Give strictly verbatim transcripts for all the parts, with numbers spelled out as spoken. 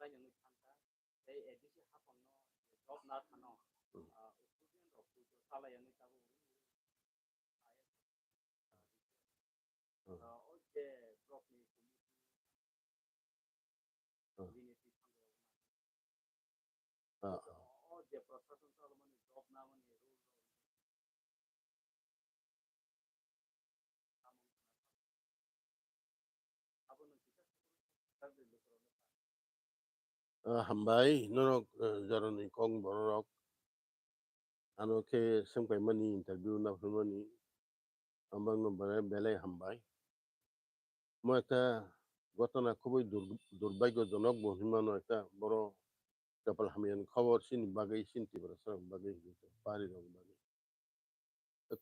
khlainani thangkha. Tei A D C haphangno job na thano, Hmm. ah, student rok puitu salaiyani tabuk. Hmm. Ah, o je borokni committee Hmm. bini twi thangkha. Ah, ah. O je proshashan chalomani job namani rule rok. Ah, hambai, norok, eh, jorani kok bororok. Ano khe swngpaimani interview naphurmani. Ambangno belai, belai hambai. Mo ekta gotona khubui dur-, durbhagyojonok bo hinmano ekta boro kapal hamyani khobor chini bagwi, chini Tiprasarok bagwi hinwi tong, parirok bagwi.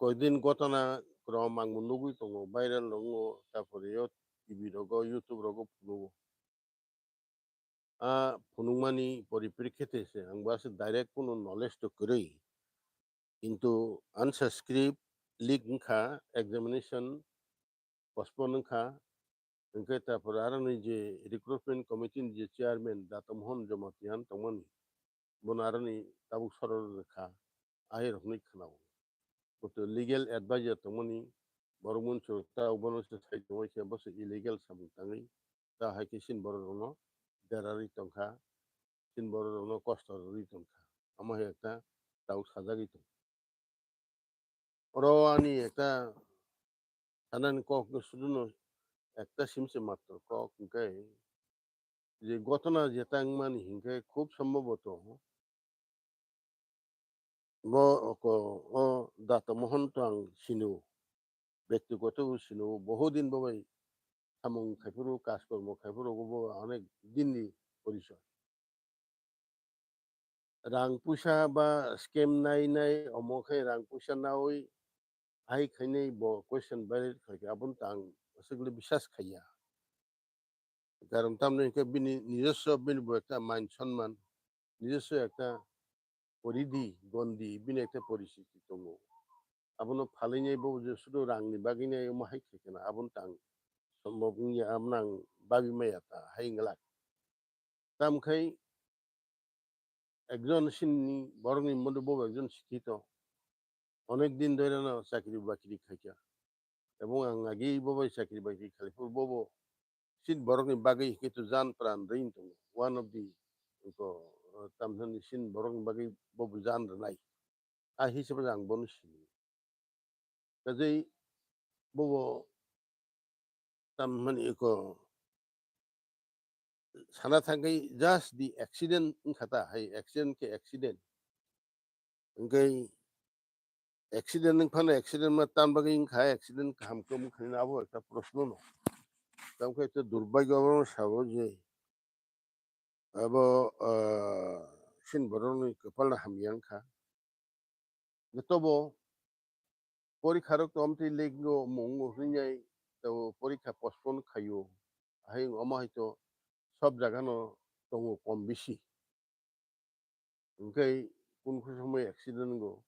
Koidin gotona krom ang bo nugwi tongo, viral tongo, tapore o T V rogo, YouTube rogo phunugo. A phunukmani poriprekhite se ang bo aswk direct kuno knowledge to kwrwi. Kintu answer script leak wngkha, examination postpone wngkha, hwnkhe tapore aroni je recruitment committee ni je chairman Data Mohan Jamatia tongmani, bono aroni tabuk soror rwkha, ahai rokni khwnao. Kutu legal advisor tongmani borok mwnchuk ta bono se sai tongwi khe bo se illegal samung tangwi ta hai khe chini borok rokno derarwi tongkha, chini borok rokno kosto rwwi tongkha. Omo hai ekta tabuk sajagwi tongo. Oro ani ekta sanani kok no suduno ekta simse matro kok hwnkhe je gotona jeta wngmani hinkhe khub somboboto bo ko o Data Mohan to ang sino, bektigoto bo sino, bohut din bo bai samung khaiphuru, kajkormo khaiphuru bo onek din ni porisoy. Rang puisa ba scam nai nai omo khe rang puisa naui hai khainai bo question valid khaikhe aboni tang aswkle bisas khaiya. Karon tamni hwnkhe bini nijoswo bini bo ekta man sonman, nijoswo ekta poridi, gondi, bini ekta poristhiti tongo. Abono phalinai bo je sudu rangni bagwinai omo hai khaikhe na aboni tang sombok wngya, abono ang babi maya ta hai wngla. Tamkhai ekjon chini borokni moddhe bo ekjon sikhito. Onek din dhoreno chakri bakri khaikha. Ebong ang agi bo bai chakri bakri khalaiphuru bobo chini borokni bagwi hinkhe to jan pran rwi tongo. One of the, iko, tamthani chini borokni bagwi bobo jan rwnai. A hisabe ang bono sini. Kajai bobo tamhani iko sana thangwi just the accident wngkha ta, hai accident khe accident. Hwnkhe accident wngphano accident ma tan bagwi wngkha, accident kaham khe wngkha abo ekta proshno no. Tamkhe ekta durbhagyo abono sabo je abo, ah, chini borokni kwpalno hamya wngkha. Jotobo porikha rok to amtwi leak no mungo hwnwi nai to porikha postpone khaio. Hai omo hai to sob jaga no tongo kom bisi. Hwnkhe kun kun somoi accident go.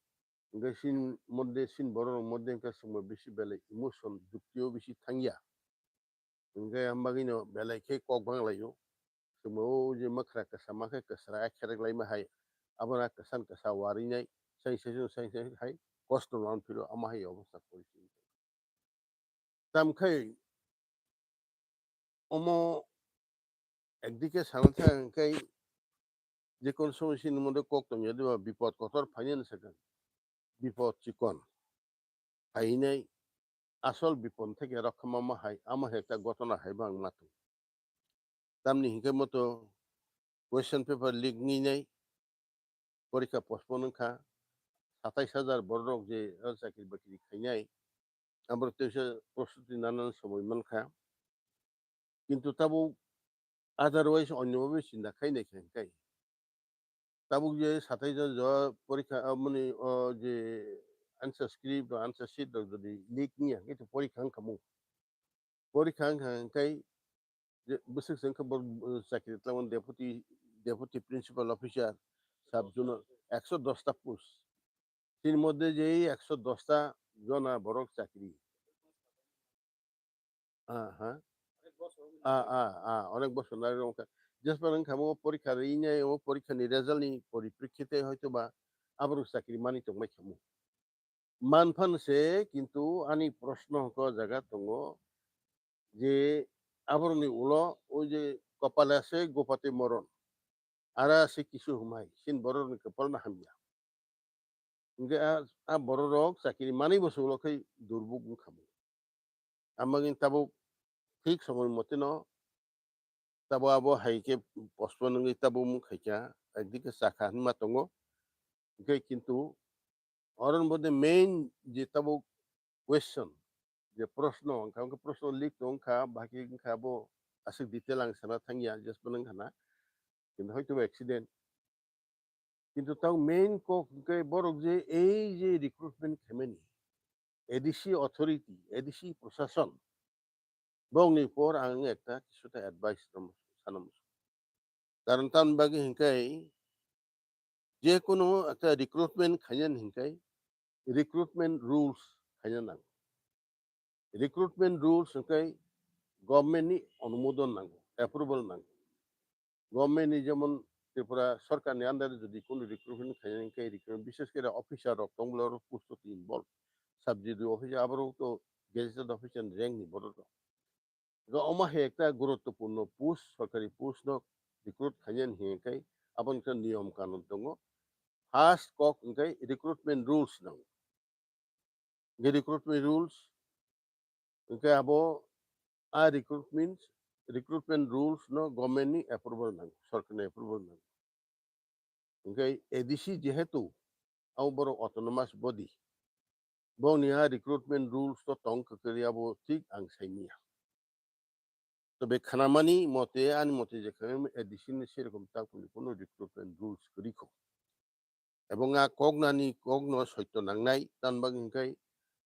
Hwnkhe sin modde sin borok rok modde hwnkhe somoi bisi belai emotion jukti o bisi thangya. Hwnkhe ang bagwino belai khe kok bang laio. Chwngno o je mwkhra kwsa ma khe kwsra kherek laima hai. Abono kwsan kwsa warwi nai. Sai sai sai sai hai kosto no phiro ama hai obostha kori. Tamkhai omo ekdike sana thang khe je kono somoi sini mondo kok tongya diba bipod kotor phainani sakha. Bipod chikon. Phainai asol bipod theke rokha ma hai, amo hai ekta gotona hai bang ma tong. Tamni hinkhe moto question paper leak wngwi nai, porikha postpone wngkha, satais hajar borok je o chakri bakri khainai, aborok teisa prostuti nanan somoi mankha. Kintu tabuk otherwise onyo bhabe chinta khainai khe hwnkhe. Tabuk je satais hajar jo porikha, ah, mani, o je answer script rok, answer sheet rok jodi leak wngya hwnkhe to porikha wngkha mung. Porikha wngkha hwnkhe je bwswk se wngkha borok, uh, chakri tlangmani deputy, deputy principal officer, sub zonal, ekso dos ta post. Chini moddhe je ei ekso dos ta jona borok chakri. Ah, ha? Ah, ah, ah, onek bosor nai wngkha. Jespa nang kamo porikha rinai, o porikha ni result ni poriprikkhite hoyto ba aborok chakri mani tongbai kamo. Man phan se, kintu ani proshno hwnkhe o jaga tongo je aborokni ulo o je kopale ase gopate moron, ara ase kisu hwmai, sin borokni kopal no hamya. Hwnkhe a, a bororok chakiri manwi bo se ulo khe durbuk wngkha bo. Amagini tabuk thik somoi motino tabo abo hai khe postpone wngwi tabuk mung khaikha, ekdike chakha hinma tongo. Hwnkhe kintu oron bode main je tabuk question, je proshno wngkha, wngkha proshno leak to wngkha, bahai khe wngkha abo aswk detail ang sana thangya, just bo wngkha na. Kintu hoyto accident. Kintu tang main kok hwnkhe borok je ei je recruitment khaimani, A D C authority, A D C prosason, bongni por ang ekta kisuta advice rwmani sana muchung. Karon tamni bagwi hwnkhe je kunu ekta recruitment khainani hwnkhe recruitment rules khaina nango. Recruitment rules hwnkhe government ni onumodon nango, approval nango. Government ni jemon Tripura sorkar ni under jodi kunu recruitment khainani hwnkhe recruitment, bishes kore officer rok tongmolo post to involve, sub D D O officer, aborok to gazetted officer ni rank ni borok rok. Ga omo hai ekta guruttopurno post, sorkari post no recruit khainani hwnkhe aboni khe niyom kanun tongo. First kok hwnkhe recruitment rules nango. Hwnkhe recruitment rules hwnkhe abo a recruitment, recruitment rules no government ni approval nango, sorkar ni approval nango. Hwnkhe A D C jehetu abo borok autonomous body, boni a recruitment rules to tong kwkwi abo thik ang saimanya. Tobe khnamani mote, ani mote je khe A D C ni serokom tak tongni kuno recruitment rules kwrwi kho. Ebong a koknani kokno soito nangnai, tan bagwi hwnkhe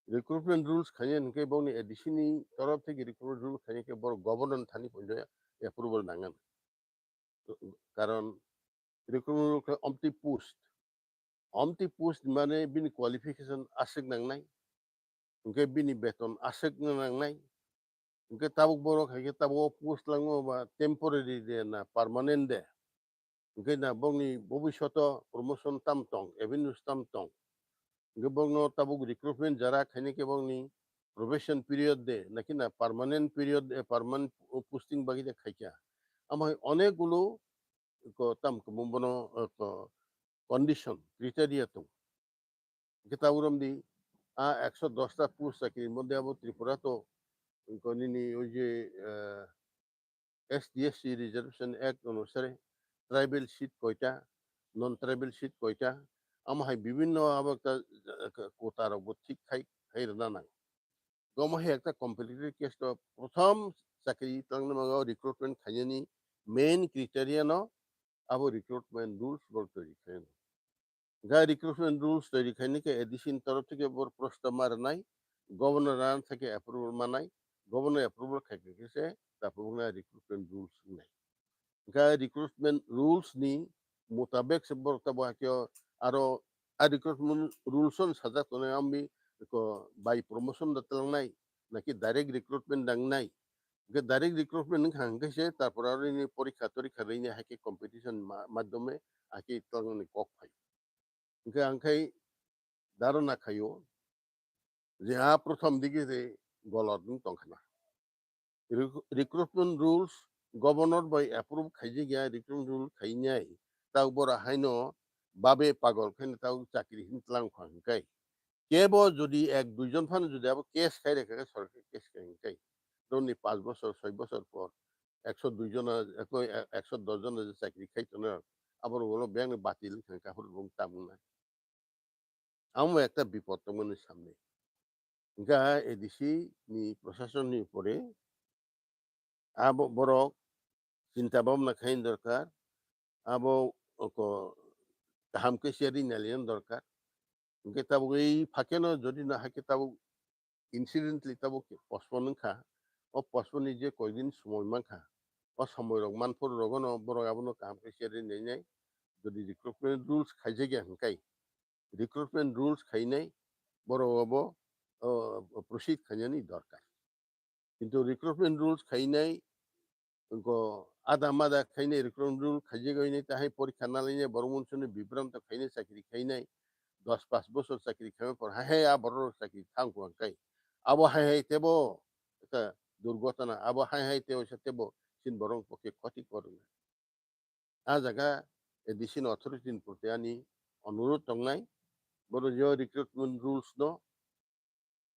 recruitment rules khainani hwnkhe bongni A D C ni torof theke recruitment rules khainai khe borok governor thani poito approval nangan. Karon recruitment rules khe omtwi post, omtwi post mane bini qualification aswk nangnai, hwnkhe bini beton aswk nangnai, hwnkhe tabuk borok hai khe tabuk o post lango ba temporary de na permanent de, hwnkhe na bongni bobishoto promotion tam tong, avenues tam tong, hwnkhe bongno tabuk recruitment jara khainai khe bongni probation period de, naki na permanent period, eh, permanent posting bagwi de khaikha. Amai onek gulo ko tam kwbangma bono, eh, ko condition, criteria tong. Hwnkhe ta urom di, a ekso dos ta post chakri modhye abo Tripura to, hwnkhe nini oi je, eh, S T S C Reservation Act onusare tribal seat koita, non tribal seat koita, amo hai bibinno abo ekta, eh, quota rok bo thik khai, khai rwna nang. Omo hai ekta competitive case to prothom chakri tangna maga recruitment khainani main criteria no abo recruitment rules bo twi khainani. Ga recruitment rules toiri khaini khe A D C ni torof theke bor prostab ma rwnai, governor ran theke approval manai, governor approval khai khe se tabuk na recruitment rules wngnai. Ga recruitment rules ni mutabek se borok tabo hakhe aro a recruitment rules on sajak tongnai ambi ko by promotion da tlangnai, naki direct recruitment dangnai. Hwnkhe direct recruitment wngkha hwnkhe se, tarpor aro nini porikha torikha rwini hai khe competition ma-, madhyome hai khe twlangni kok phai. Hwnkhe ang khai dharana khaio je a prothom digi se golot wng tongkhana. Rec-, recruitment rules governor bai approve khaijak ya, recruitment rule khainai, tau bora haino babe pagol khaino tau chakri hin tlang kha hwnkhe. Kebo jodi ek dui jon phano jodi abo case khai rekha khe sorkar case khai hwnkhe. Doni panch bochor, soi bochor por ekso dui jona, ekso, ekso dos jona je chakri khai tongnai, aborok ulo beng ni batil wngkha hwnkhe aphuru bo tam wngnai. Amo ekta bipod tongmani samne. Hwnkhe A D C ni prosason ni upore abo borok chinta bhabna khaina dorkar, abo oko kaham khe siya ri naliya dorkar. Hwnkhe tabuk ei phakeno jodi no hakhe tabuk incidentally tabuk postpone wngkha, o postpone ni je koidin somoi mankha, o somoi rok manphuru rogono borok abono kaham khe siya ri nainai, jodi recruitment rules khaijak ya hwnkhe, recruitment rules khainai borok obo, o, proceed khainani dorkar. Kintu recruitment rules khainai, wngkha ada mada khainai recruitment rule khaijak oinai, tahai porikha nalainai, borok munsuni bibranto khainai, chakri khainai, dos pas bosor chakri khaima por hai hai a borok chakri thang kuang kai. Abo hai hai tebo ta durgotona, abo hai hai tebo sa tebo sin borok pokhe khoti korna. A jaga A D C ni authority ni proti ani onurod tongnai, boro je recruitment rules no,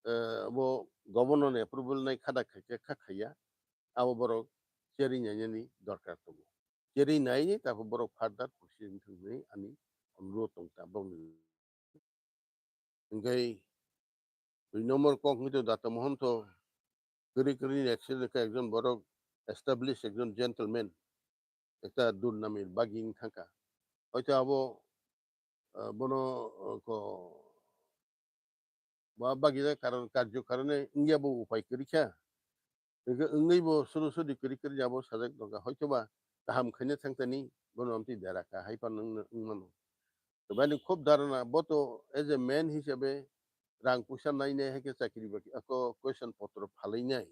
eh, bo governor ni approval nai khada khaikhe kha khaiya, abo borok cheri nainani dorkar tongo. Cheri naini tapo borok further proceeding thangwi ani onurod tongta borokni. Hingke dui number kok hingke Datta Mohanto kwrwi kwrwi ni accident khe ekjon borok established ekjon gentleman, ekta durnamir bagi wng thangkha. Hoito abo, ah, bono, ah, ko, ba bagi karon karjo karone wngya bo upai kwrwi kha. Hingke wngwi bo suru suri kwrwi kwrwi abo sajak tongkha. Hoito ba kaham khaina thangtani bono amtwi dera kha hai phano wng mano. To bani khub dharana, bo to as a man hisabe rang puisa nai nai hai khe chakri bakri ako question potro phalwi nai.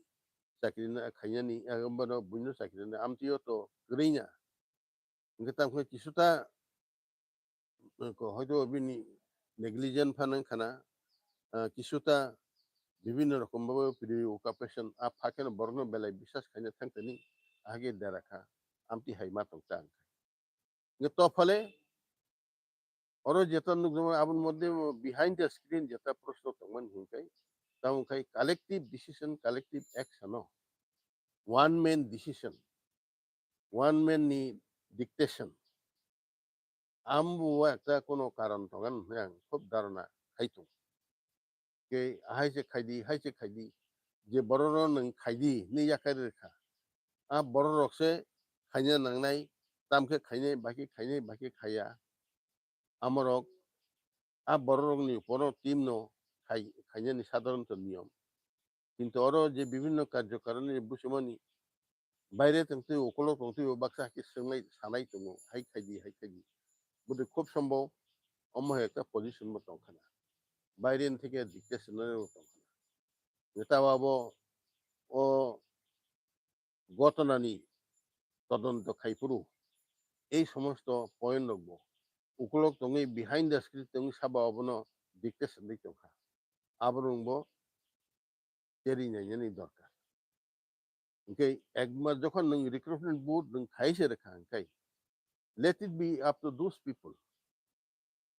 Chakri na khainani, ah, bono buino chakri na amtwi o to kwrwi na. Hingke tamo khe kisuta, eh, ko hoito bini negligent phano wngkha na, ah, kisuta bibhinno rokom bhabe preoccupation a pha kheno borokno belai biswas khaina thangtani ahage dera kha, amtwi hai ma tongta wngkha. Hingke to phale oro jeta nukjakmani aboni moddhe behind the screen jeta proshno tongmani hinkai, tamo khai collective decision, collective action o, one man decision, one man ni dictation, ambo ekta kono karon tongan hwnwi ang khub dharana khai tongo. Ke hai se khaidi, hai se khaidi, je borok no nwng khaidi hwnwi yakarwi rwkha. A borok rok se khaina nangnai, tamkhe khainai, bakhe khainai, bakhe khaya. Amorok a borok rokni uporo team no khai-, khainani sadharanto niyom. Kintu oro je bibhinno karjokarani buchumani baire tongtwi, ukolok tongtwi, o baksa hakhe swngnai, sanai tongo, hai khaidi, hai khaidi. Bwdwi khub sombo omo hai ekta position bo tongkha na. Baire ni theke dictation rok tongkha na. Neta abo o gotonani todonto khai phuru ei somosto point rok bo ukolok tongwi behind the screen tongwi sabo abono dictation ri tongkha. Aborok bo cheri nainani dorkar. Hingke ekma jokhon nwng recruitment board nwng khai se rwkha hingkai, let it be up to those people.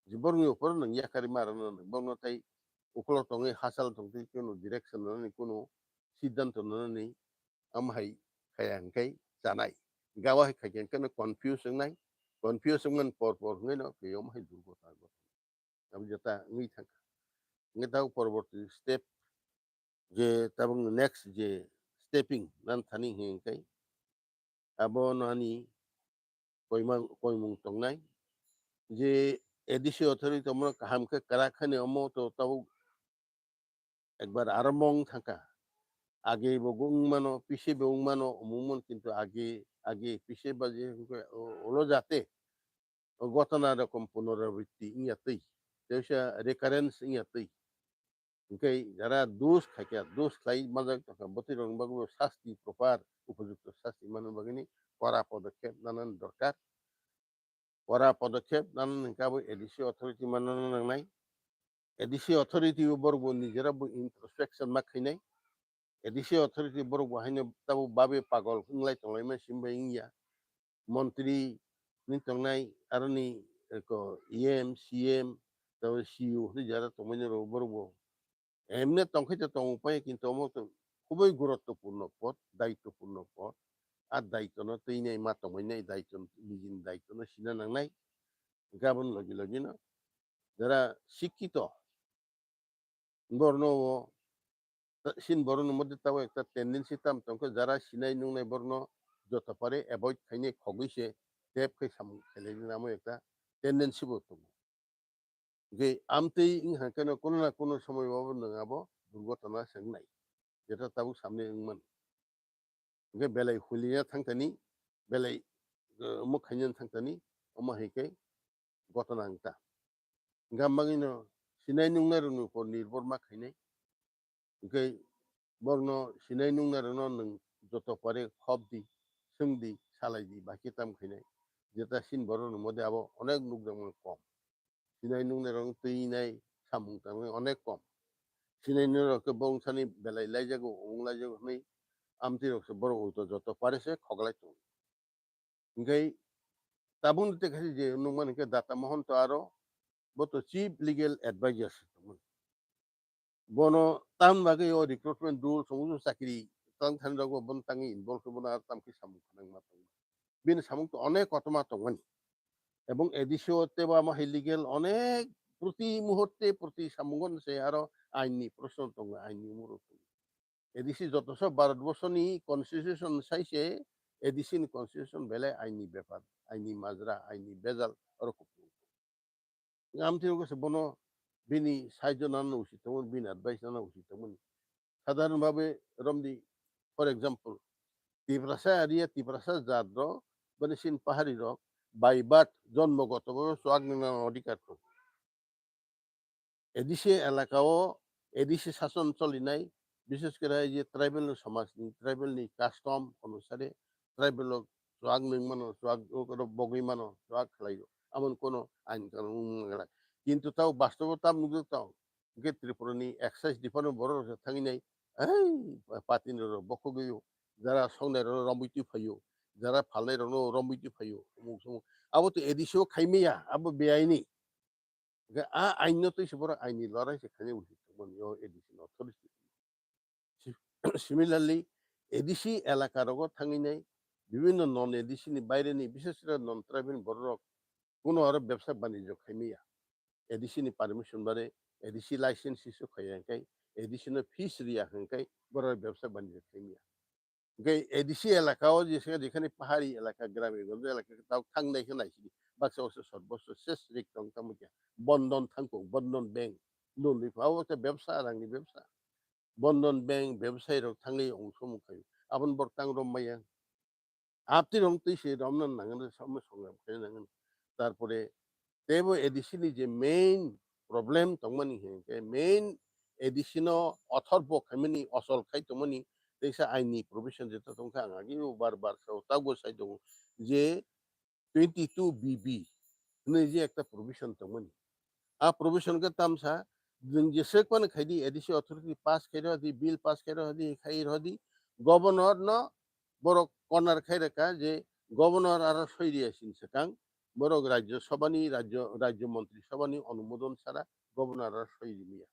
Je borokni upor nwng yakarwi ma rwno, nwng borokno tei ukolok tongwi hachal tongtwi kunu direction rwnani, kunu siddhanto rwnani, am hai khaya hingkai chanai. Gawa hai khaikhe hingke no confuse wngnai, confuse wngmani por por hwnwi no khe omo hai durgota. Abo jeta wngwi thangkha. Hingke tabuk porborti step je tabuk next je stepping nan thani hingkai. Abo no ani koima-, koimung tongnai. Je A D C authority omo kaham khe kwrak hani omo to tabuk ekbar arombo wng thangkha. Age bo wng mano, pise bo wng mano, omung mon kintu age, age pise ba je hwnkhe o-, olo jate o gotona rokom punorabritti wngya twi, teisa recurrence wngya twi. Hingke jara dos khaikha, dos khlai manjak tongkha, bwtwi rokni bagwi bo sasti proper, upojukto sasti manna bagwini kora podokkhep nanani dorkar. Kora podokkhep nanani hingke abo A D C authority manna nangnai. A D C authority o borok bo nijera bo introspection ma khainai. A D C authority borok bo haino tabuk babe pagol wnglai tonglaima simbai wngya. Montri ni tongnai aroni eko E M, C M, tabuk C E O hwnwi jara tongmani rok borok bo. Emne tongkhai to tong pai kintu omo to khubui guruttopurno pod, daitopurno pod. A daitono twinai ma tongmani daito, nijini daitono sina nangnai. Gabon logi logi no jara sikkito borno o, ta-, sin borokni moddhe tabuk ekta tendency tam tongkha, jara sinai nungnai borokno joto pare avoid khainai, khogwi se tep khai samung khainai namo ekta tendency bo tongo. Hingke amtwi wng kha khe no kono na kono somoi o bo nwng abo durgotona se wngnai, jeta tabuk samni wngmano. Hingke belai huliya thangtani, belai, eh, omo khaina thangtani, omo hai khe gotona wngta. Hingke bagwino sinai nungnai rokni upor nirbhor ma khainai. Hingke borokno sinai nungnai rokno nwng joto pare khop di, swng di, khalai di, baki tam khainai. Jeta sin borok ni mode abo onek nukjakmani kom. Sinai nuknai rok twi nai samung tangwi onek kom. Sinai nai rok khe bongsa ni belai laijago, ong laijago hwnwi amtwi rok se borok ulto joto pare se khoklai tongo. Hinkhe tabuk ni tei khe je nukmani khe Data Mohon to aro bo to Chief Legal Advisor se tongmani. Bono tamni bagwi o recruitment rules, omo chakri tang thani rok bo bono tangwi involve khe bono aro tamkhe samung khanangma tongo. Bini samung to onek kotorma tongmani. Ebong A D C o tebo ama hai legal onek proti muhurte, proti samungo se aro ain ni proshno tongo, ain ni umor tongo. A D C joto sob Bharat borso ni constitution sai se A D C ni constitution belai ain ni bepar, ain ni majra, ain ni bejal oro kuphur. Amtwi rogo se bono bini saijo nana usi tongmani, bini advice nana usi tongmani. Sadharan bhabe romdi, for example, Tiprasa area, Tiprasa jat rok, bani sin pahari rok, by birth, jonmogoto bhabe chuak nang nang odhikar tongo. A D C elaka o A D C sason cholinai, bishes kore hai je tribal ni somaj ni, tribal ni custom onusare, tribal o chuak nwng mano, chuak o bogwi mano, chuak khlai o. Amon kono ain kanun wng nang glak. Kintu tao bastobo tam nukjak tao. Hwnkhe Tripura ni excise department borok rok thangwi nai, "Ei, patini rok bokhogwi o, jara songnai rok romwi twi phai o, jara phalnai rok no romwi twi phai o," umuk sumuk. Abo to A D C o khai maya, abo beaini. Hwnkhe a ain no twi se borok ain ni lorai se khainai usi tongmani o A D C ni authority. Si-, similarly, A D C elaka rogo thangwi nai bibhinno non A D C ni baire ni, bishes kore non tribal borok rok kuno aro bebsa banijyo khai maya. A D C ni permission bare A D C license issue khaiya hwnkhe, A D C no fees riya hwnkhe borok bebsa banijyo khai maya. Hwnkhe A D C elaka o jesa jekhani pahari elaka, grami gonjo elaka tao thangnai khe naisidi. Baksa baksa sorbosto ses rik tong tamo khe. Bondon thangkuk, Bondon Bank. Loan rikha, abo khe bebsa, rangni bebsa. Bondon Bank, bebsai rok thangwi ongsomo khaio. Aboni borok tang rom maya. Apti rom twi se romna nangani, somo songram khaina nangani. Tarpore teibo A D C ni je main problem tongmani hwnkhe, main A D C no author bo khaimani, osol khai tongmani, teisa ain ni provision jeto tongkha, ang agi o bar bar sao, tago sai tongo je twenty two B B hwnwi je ekta provision tongmani. A provision khe tamsa, nwng jesek phano khaidi, A D C authority pass khairodi, bill pass khairodi, khairodi, governor no borok corner khai rwkha je governor aro soi riya sini swkang borok Rajya Sabha ni, Rajya, Rajya Montri Sabha ni onumodon sara governor aro soi rimiya.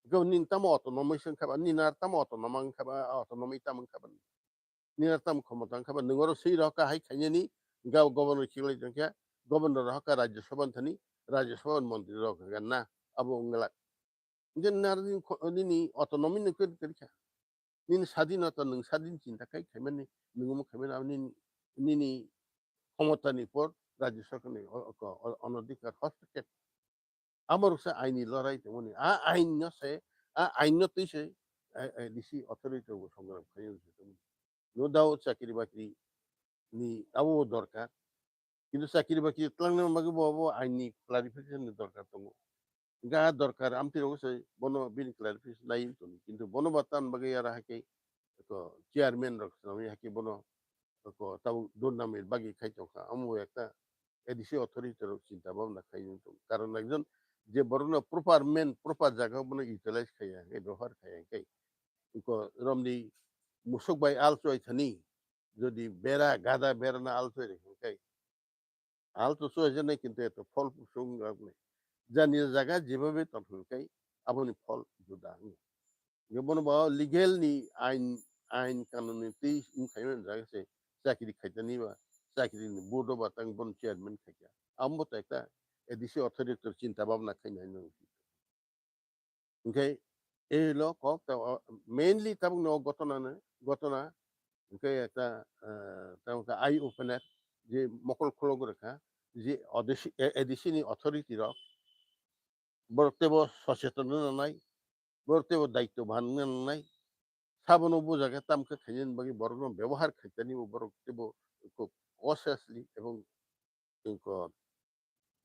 Hwnkhe nini tamo autonomy se wngkha ba, nini ar tamo autonomy wngkha ba, autonomy tamo wngkha ba, nini ar tamo khomota wngkha ba, nwng oro swi rohor kha hai khainani, hwnkhe abo governor khiklai tongkha, governor rohor kha Rajya Sabha ni thani, Rajya Sabha ni montri rok hwnkha na, abo wngla. Hwnkhe nini ar nini kho-, nini autonomy no kwrwi kwrwi kha. Nini sadinota nwng sadin chinta khai khaimani, nwng omo khaimani, abo nini, nini khomota ni por Rajya Sarkar ni o-, o-, o-, onodhikar hostokep. Amo rok se ain ni lorai tongmani. A ain no se, a ain no twi se, a, A D C authority rok bo songram khai wngwi tongmani. No doubt chakri bakri ni abo bo dorkar. Kintu chakri bakri twlangna bagwi bo abo ain ni clarification ni dorkar tongo. Ga dorkar amtwi rok se bono bini clarification nai wng tongdi. Kintu bono ba tan bagwi ara hake ko chairman rok swnamwi hake bono ko tabuk durnamir bagwi khai tongkha. Amo bo ekta A D C authority rok chinta bhabna khai wng tong. Karon ekjon je borokno proper man, proper jaga bono utilize khaiya, hwnkhe bebohar khaiya, hwnkhe ko romni musuk bai al choi thani, jodi bera, gada bera no al choi rikha, hwnkhe al to choi jani, kintu eto phol sung rok ni. Jani jaga jeba be tong hwnkhe aboni phol juda wng. Hwnkhe bono ba legal ni ain, ain kanun ni twi wng khaimani jaga se chakri khaitani ba, chakri ni board o ba tang bono chairman khaikha. Amo to ekta A D C authority chinta bhabna khainai nang. Hwnkhe elo kok ta o mainly tabuk no gotona no, gotona hwnkhe ekta, ah, tabuk ta eye opener je mokol khulok rwkha je A D C, A D C ni authority rok borok teibo socheton wngna nangnai, borok teibo daitwban wngna nangnai. Sabono bo jaga tam khe khainani bagwi borokno bebohar khaitani bo borok teibo khub cautiously ebong ko,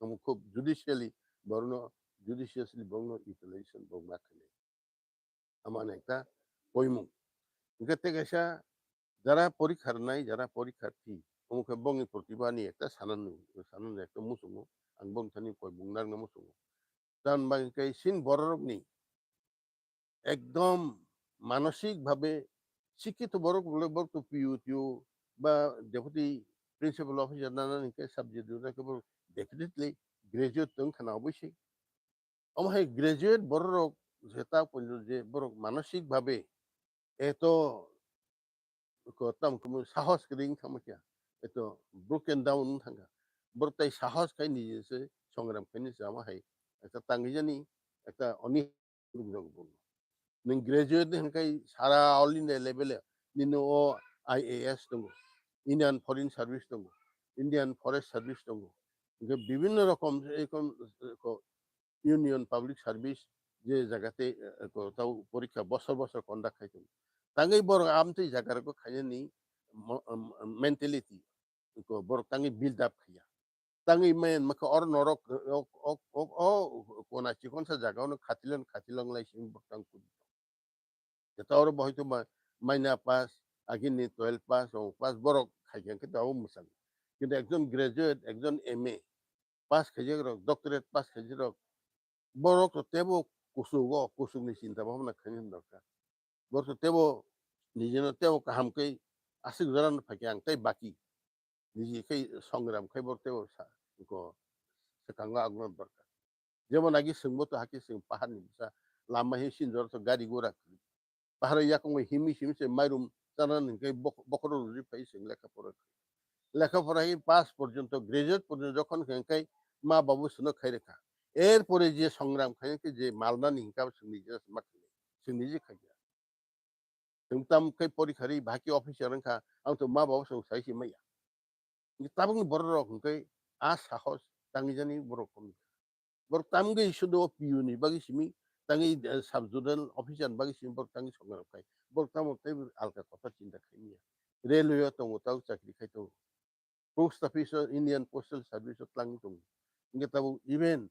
omo khub judiciously borokno, judiciously borokno utilization borok ma khainai. Amani ekta poimung. Hwnkhe tei kaisa jara porikha rwnai, jara porikharthi, Omo khe bongni protibha ni ekta sanani, sanani ekta muchungo. Ang bongni thani koi bung nangna muchungo. Tan bangkhe sin bororokni ekdom manosik bhabe sikkito borok, borok to P U, T U ba deputy principal officer nana hinkhe sub division khe borok definitely graduate tong khana obviously. Omo hai graduate bororok je ta ponjo je borok manosik bhabe eto ko tam kumu sahos kring thangma kya, eto broken down thangka. Borok tai sahos khai nije se songram khai ni sama hai ekta tangijani ekta oni rok bo. Nung graduate ni hwnkhai sara all India level e nini o I A S tongo, Indian Foreign Service tongo, Indian Forest Service tongo. Hingke bibinno rokom, rokom, ko, Union Public Service je jagate, eh, ko tau porikha bosor bosor conduct khai tongo. Tangwi borok amtwi jaga rok khainani mo-, em, em, mentality ko borok tangwi build up khaiya. Tangwi mayan makha or norok, ok, ok, ok, o kona chikonsa jaga ono khatilon, khatilong lai simi borok tang kudi. Jeta oro bo hoito ma-, maina pass, agini twelve pass, o pass borok khaikha khe abo mwsang. Kintu ekjon graduate, ekjon M A pass khaijak rok, doctorate pass khaijak rok, borok to tebo kusugo, kusugni chinta bhabna khaini dorkar. Borok to tebo nijino tebo kaham khe aswk jorano phaikhe ang tei baki. Niji khe songram khe borok tebo sa, ko, swkango agno dorkar. Jemon agi swngbo to hakhe swng paharni bwsa lama he sinjor to gari gura kwrwi. Paharo yakung bai himwi simi se mairum chana hingke bok-, bokhoro rwrwi phai se lekha pora. Lekha pora hai pass porjonto, graduate porjonto jokhon hingke ma babu sono khai rekha. Er pore je songram khai ke je malna ni hingka sini je ma khai. Sini je khai. Sing tam kai pori khari bhaki officer wngkha, ang to ma babu song sai si maya. Tabukni borok rok hingke a sahos tangijani borok kom. Borok tamgwi sudo P U ni bagwi simi, tangwi, eh, sub zonal officer ni bagwi simi borok tangwi songrok khai. Borok tamo tei alka kotha chinta khai manya. Railway o tongo, tao chakri khai tongo. Post office o, Indian Postal Service o tlangwi tongo. Hingke tabuk even,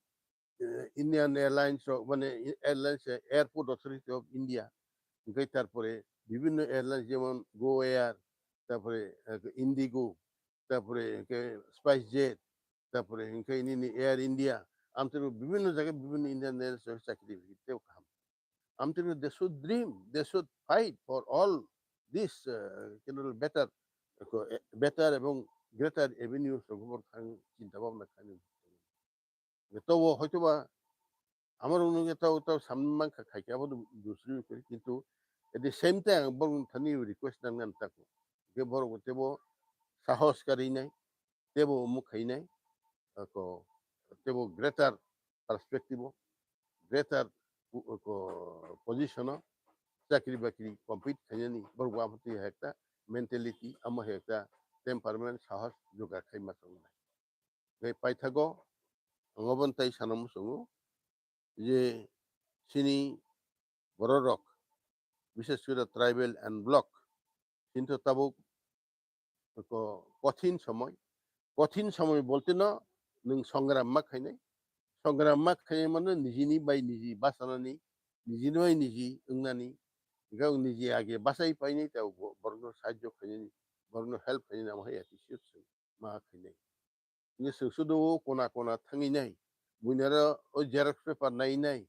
eh, Indian Airlines o, mane, airlines, eh, Airport Authority of India, hingke tarpore bibinno airlines jemon Go Air, tarpore, eh, Indigo, tarpore hingke SpiceJet, tarpore hingke nini Air India, amtwrwi bibinno jaga bibinno Indian Airlines o chakri tei kaham. Amtwrwi they should dream, they should fight for all this, uh, you know, better, uh, better ebong greater avenues rok bo thang chinta bhabna khainai. Tobo hoitoba amar ununge tao tao samman kha khaikhe abo dusri kori, kintu at the same time borok thani request nang nang tako. Ke borok tebo sahos karinai, tebo omo khainai, ako tebo greater perspective o, greater po-, ko position o chakri bakri compete khainani borok bo amtwi hai ekta mentality, amo hai ekta temperament, sahos jogar khai ma tongnai. Gai paithago ang obo tai sana muchungo je chini bororok, bishes kore tribal and block, kintu tabuk ko-, kothin somoi, kothin somoi bolte no nwng songram ma khainai, songram ma khainai mano nijini bai niji basanani, nijini bai niji wngnani, hingke niji age basai painai tei bo-, borokno sahajyo khainani, borokno help khainani amo hai attitude se ma khainai. Hingke chwng sudo o kona kona thangwi nai. Buini aro o xerox paper nai nai.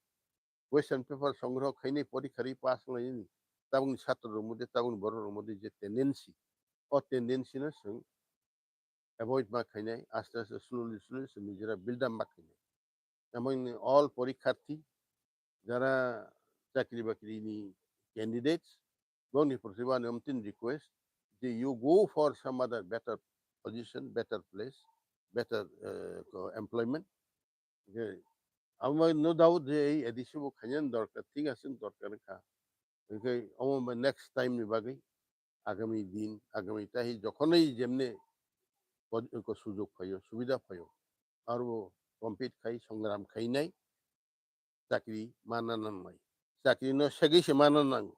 Question paper songro khainai porikha ri pass wnglainani. Tabukni satro rok mode, tabukni borok rok mode je tendency. O tendency no chwng avoid ma khainai, aste aste slowly slowly chwng nijera build up ma khainai. Amoni all porikharthi, jara chakri bakri ni candidates, bongni protibha ni omtin request je you go for some other better position, better place, better, eh, ko-, employment. Je, amo no doubt je ei A D C bo khainani dorkar, thik ase dorkar kha. Hingke omo bai next time ni bagwi agami din, agami tahi jokhonoi jemne ko-, ko sujog phaio, subida phaio, aro compete khai, songram khainai, chakri mana nangnai. Chakri no segwi se mana nango.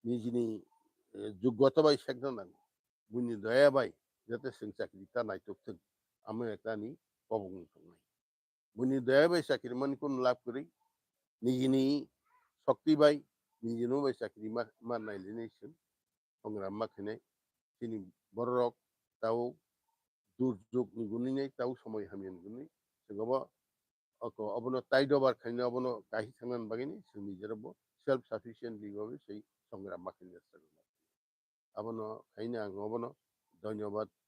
Nijini, eh, joggota bai sekna nango. Buini doya bai jate chwng chakri ta naitok thwng. Amo ekta ni kobokni tongnai. Buini doya bai chakri mani kun lab kwrwi. Nijini shokti bai, nijino bai chakri ma, ma nailinai chwng. Songram ma khainai. Chini bororok tao durjok ni gwnwi nai tau somoi hamya ni gwnwi chwng obo oko obono taidobar khaina obono kahi thangna bagwi ni chwng ni jera bo self sufficient ni bagwi sei songram ma khaina chwng abono khaina ang obono dhonyobad